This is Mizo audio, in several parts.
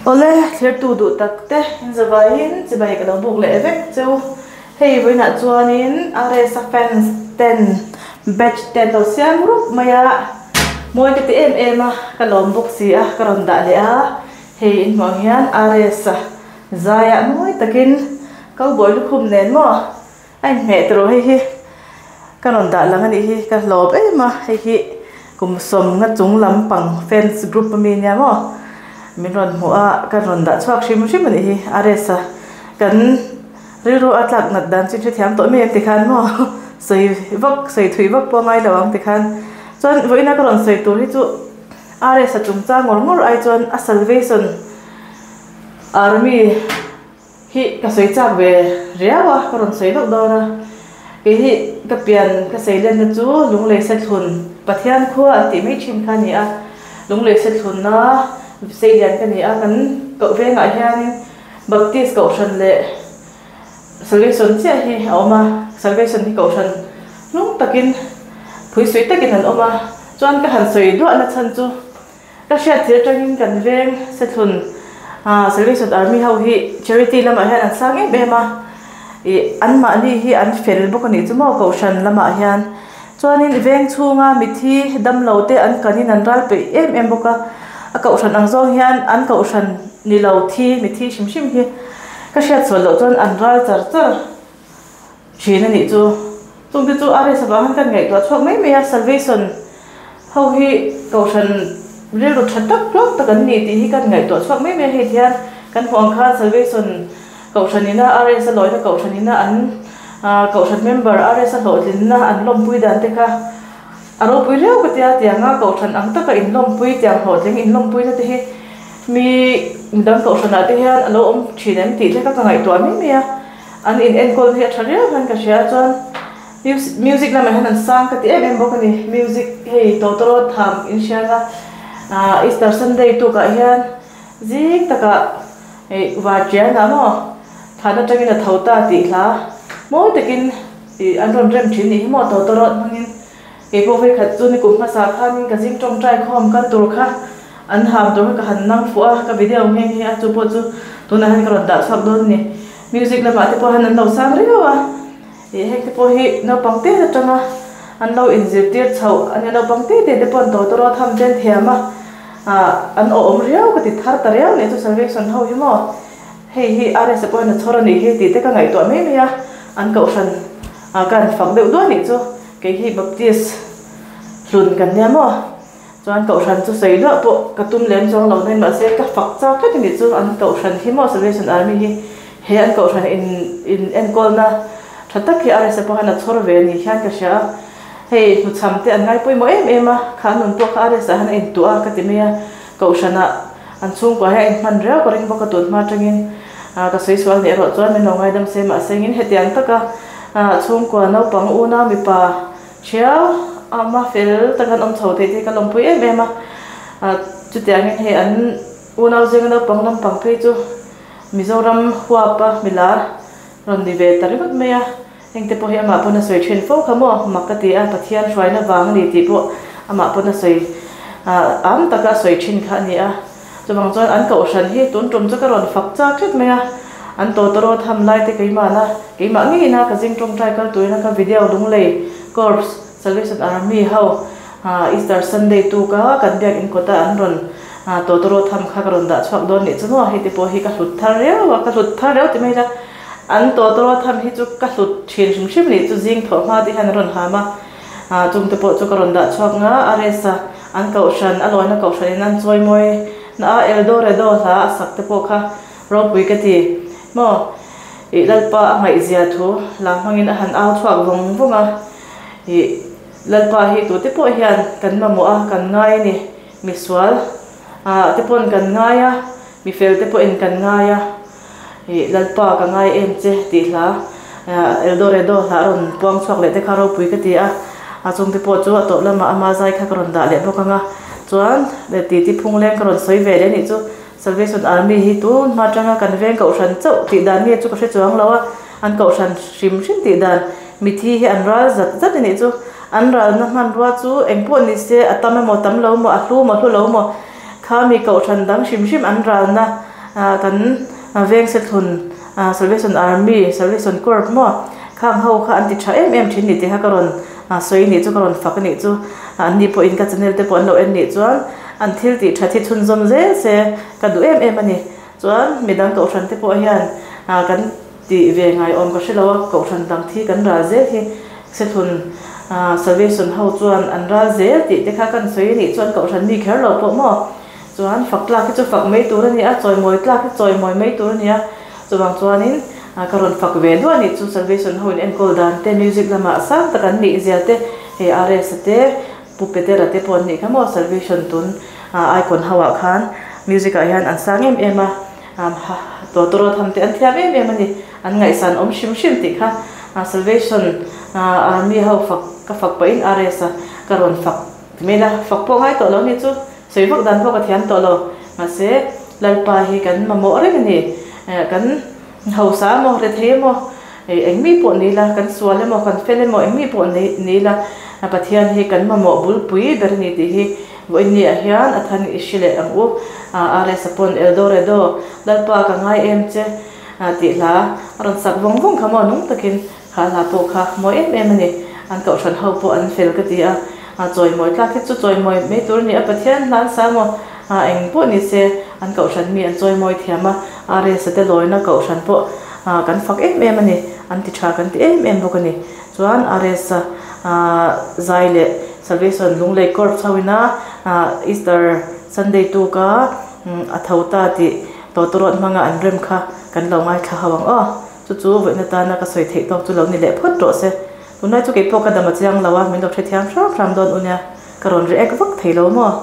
Awle, thirtu duh tak te in zavaiin chibai ka lo buk leh vek cheu. Hei vawiinah chuanin RS-a fans ten batch te an lo siam rup mai a, mawi ka ti em em a, ka lawm bawk si a, ka rawn dah leh a. Hei in hmuh ang hian RS-a zaiah mawi takin cowboy lukhum nen maw A inhmeh tawh hei hi ka rawn dah lang a nih hi ka hlawp em a hei hi kum sawmna chung lampang fans group ami ania maw min rawn hmuh a ka rawn dah chhuak hrim hrim a nih hi a rest a kan rilru a tlak nat dan chu hrethiam tawh mai ang tikhan maw sawi vak sawi thui vak pawh a ngai lo ang tikhan chuan vawiina ka rawn sawi tur hi chu a rest a chungchang ngawr ngawr ai chuan a salvation army. Hi ka sawi chak ve riau a, ka rawn sawi deuh dawn a. Kei hi ka pian ka sawi lenna chu Lunglei Sethlun Pathian khua an tih mai thin kha a ni a. Lunglei Sethlunna seilian ka ni a, kan koh vengah hianin Baptist Kohhran leh Salvation chiah hi a awm a, Salvation hi Kohhran hnung takin phuisui takin an awm a. Chuan ka han sawi duahna chhan chu. Ka hriat thil atangin kan veng Sethlun Salvation Army ho hi charity lamah hian an sang em em a, ih anmahni hi an fel bawk a nih chu maw kohhran lamah hian. Chuanin veng chhunga mithi damlo te an kanin an ral peih em em bawk a, a kohhran ang zawng hian an kohhran ni lo thi mithi hrim hrim hi ka hriat sual loh chuan an ral char char. Thin a nih chu. Chungte chu RS avang hian kan ngaihtuah chhuak mai mai a, Salvation ho hi Kohhran rilru tha tak hlawk tak an ni tih hi kan ngaihtuah chhuak mai mai a, hei tihian kan hmuh ang khan Salvation Kohhran ina RS a lawina Kohhran ina an Kohhran member RS a hlawhtlinna an lawmpui dan te kha a ropui riau ka tia, tianga Kohhran ang taka inlawmpui tiang hlawhtling inlawmpuina te hi mi midang Kohhranah te hian a lo awm thin em tih te kha ka ngaihtuah mai mai a. An in enkawl hi a tha riau hian ka hria chuan music lamah hian an sang ka ti em em bawk a ni music hei tawtawrawt tham in hria anga ah Easter Sunday tukah hian zing takah ih vartianah maw thlan atangin a tho ta tih hla mawi takin ih an rawn rem thin nih hi maw tawtawrawt hmangin. Kei pawh vekhat chu nikum hmasa khanin ka zing tawngtai khawm kal tur kha an ham tur kha ka han nang fuh a, ka video nghe nghe a, chu pawh chu tunah hian ka rawn dah chhuak dawn a ni. Music lamah te pawh hian an lo sang riau a, ih heng te pawh hi naupang te atanga an lo inzirtir chhoh a nia, naupang te te te pawh an tawtawrawt ham te an thiam a, ah an awhawm riau ka ti thar ta riau nih chu Salvation ho hi maw hei hi RS-a pawh hian a chhawr a nih hi tih te ka ngaihtuah mai mai a, an kohhran ah ka han fak deuh duah nih chu. Kei hi Baptist hlun kan nia maw? Chuan Kohhran chu sawi luah pawh ka tum lem chuang lo nain mahse ka fak chak tlat a nih chu an Kohhran hi maw Salvation Army hi he an Kohhran in in enkawlna tha tak hi RSA pawh hian a chhawr ve ni hian ka hria a, hei hnuchham te an ngai pawimawh em em a, kha an nun pawh kha RSA hian a intuah a ka ti mai a, Kohhranah an chhungkua hi a inhman riau ka ring bawk a tun hma atangin ka sawi sual nih erawh chuan min lo ngaidam se mahse engin hetiang taka chhungkua naupang unau mipa thiau ama fel taka an awm chho theih te hi ka lawmpui em em a, chutiangin hei an unau zinga naupang lampang phei chu Mizoram huapa milar rawn ni ve ta ringawt mai a. Hengte pawh hi amah pawn a sawi thin fo kha maw? Mak ka ti a, Pathian hruaina vang a ni tih pawh amah pawn a sawi am taka a sawi thin kha a ni a. Chuvang chuan an kohhran hi tun tum chu ka rawn fak chak tlat mai a, an tawtawrawt ham lai te keimahna, keimah ngeina ka zing tawngtai kal tuina ka video Lunglei Corps Salvation Army ho Easter Sunday tuka kan biak in kawta an rawn tawtawrawt ham kha ka rawn dah chhuak dawn nih chu maw? Hei te pawh hi ka hlut thar riau a, ka hlut thar riau ti mai ila. An tawtawrawt tham hi chu ka hlut thin hrim hrim nih chu zing thawh hma te hian a rawn ham a, chung te pawh chu ka rawn dah chhuak nga a rest a, an kohhran a lawina kohhran in an chawi mawi na a Eldoredo hla a sak te pawh kha ropui ka ti maw ih Lalpa a ngaihzia thu hla hmangin a han au chhuak vawng vawng a, ih Lalpa hi tute pawh hian kan mamawh a kan ngai a ni misual ah te pawn kan ngai a mifel te pawhin kan ngai a. Ih Lalpa ka ngai em che tih hla Eldoredo hla a rawn puang chhuak leh te kha ropui ka ti a, a chungte pawh chu a tawp lamah ama zai kha ka rawn dah leh bawk ang a, chuan titi phungleng ka rawn sawi ve leh anih chu Salvation Army hi tun hma atanga kan veng kohhran chauh tih dan nge chu ka hre chuang lo a, an kohhran hrim hrim tih dan mithi hi an ral zat zat anih chu, an ralna hmanrua chu engpawh ni se a tam emaw tam lo maw a hlu maw hlu lo maw kha mi kohhran dang hrim hrim an ralna. Kan veng Sethlun Salvation Army, Salvation Corps maw khang ho kha an ti tha em em thin ni tih kha ka rawn sawi nih chu ka rawn fak anih chu. Anni pawhin ka channel te pawh an lo en nih chuan an thil tih that hi chhunzawm zel se ka duh em em a ni. Chuan midang kohhran te pawh hian kan tih ve ngai awm ka hre lo a, kohhran dang thi kan ral zel hi Sethlun Salvation ho chuan an ral zel tih te kha kan sawi nih chuan kohhran mi kher lo pawh maw. Chuan fak tlak hi chu fak mai tur a ni a, chawimawi tlak hi chawimawi mai tur a ni a. Chuvang chuanin ka rawn fak ve duah a nih chu Salvation ho in enkawl dan te, music lamah sang tak an nih zia te, hei RS-a te, Pu Petera te pawh an nih kha maw Salvation tun icon ho ah khan music ah hian an sang em em a, tawtawrawt ham te an thiam em em a ni, an ngaihsan awm hrim hrim tih kha Salvation army ho fak ka fak pahin RS-a ka rawn fak ti mai la, fak pawh ngai tawh lo a nih chu. Sawi vak dan pawh ka thiam tawh lo. Mahse, Lalpa hi kan mamawh reng a ni. Kan hausa emaw, rethei emaw, eng mi pawh ni la, kan sual emaw, kan fel emaw, eng mi pawh ni la, Pathian hi kan mamawh bulpui ber a ni tih hi vawiinniah hian a than i hre leh ang u. RS a pawn Eldoredo, Lalpa ka ngai em che tih hla a rawn sak vawng vawng kha maw nung takin. Kha hla pawh kha mawi em em a ni. An kohhran ho pawh an fel ka ti a, chawimawi tlak hi chu chawimawi mai tur a ni a, Pathian hla an sa maw? Eng pawh ni se an kohhran mi an chawimawi thiam a, RS-a te lawina kohhran pawh kan fak em em a ni, an ti tha kan ti em em bawk a ni. Chuan RS-a zai leh Salvation Lunglei Corps ho ina Easter Sunday tuka a tho ta tih tawtawrawt hmanga an rem kha kan lo ngaithla ho ang aw. Chu chu vawiin atana ka sawi theih tawk chu lo ni leh phawt rawh se. Tunlai chu keipawh ka dam a chiang lo a, min lo hrethiam hram hram dawn u nia, ka rawn react vak thei lo maw?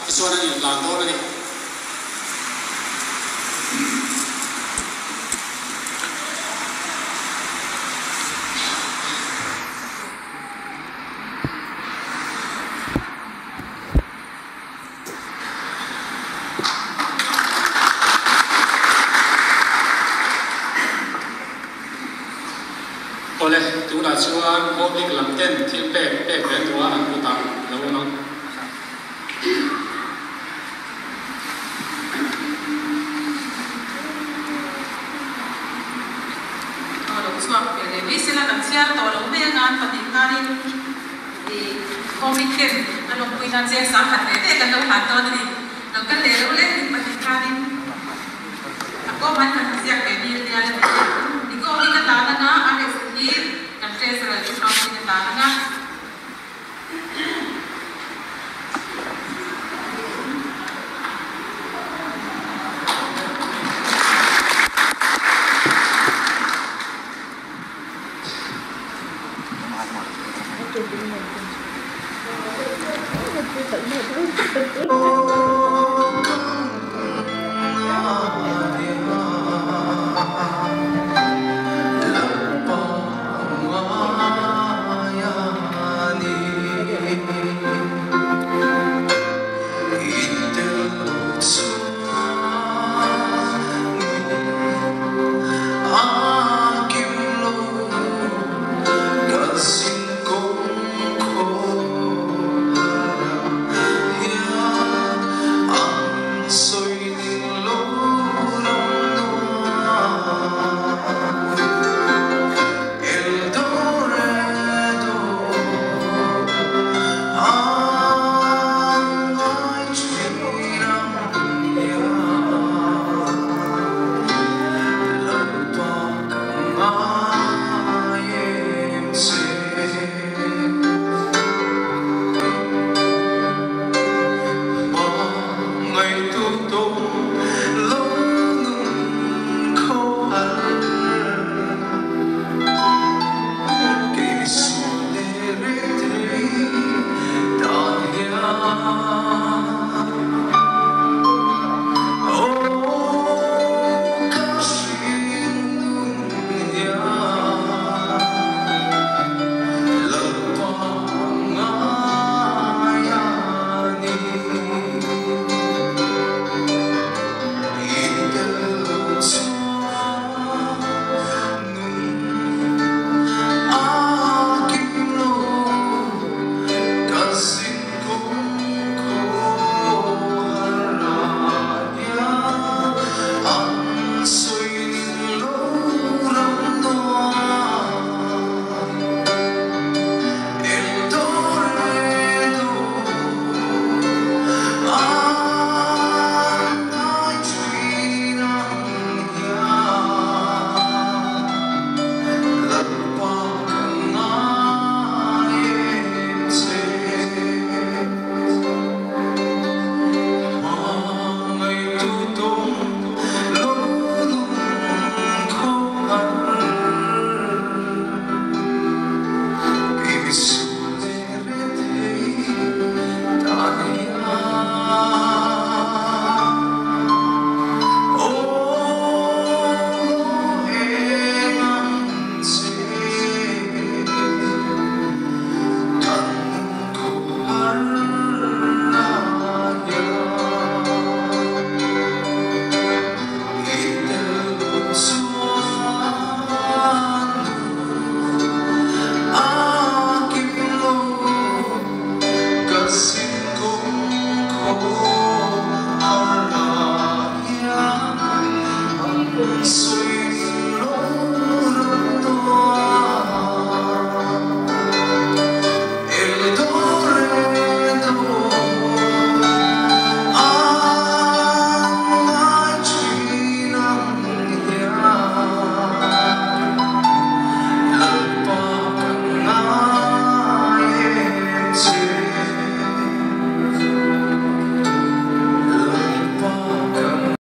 Tichuan an inhlan dawn a ni. Awle, tunah chuan Hawklik lam ten thil pek pek ve an duh a, an kutah lo awm ang. Aw lo chhuak ve leh mai sela kan chhiar tawh lo mai anga an pahnih khanin i comic ten a lawmpui nan cheng sang khat ve ve kan lo hlan dawn a ni. Lo kal leh lo leh in pahnih khanin a kawm an han ziak ve nil nial a ni. I comic a tan anga a rest hi kan treasurer chu hmangin a tan anga.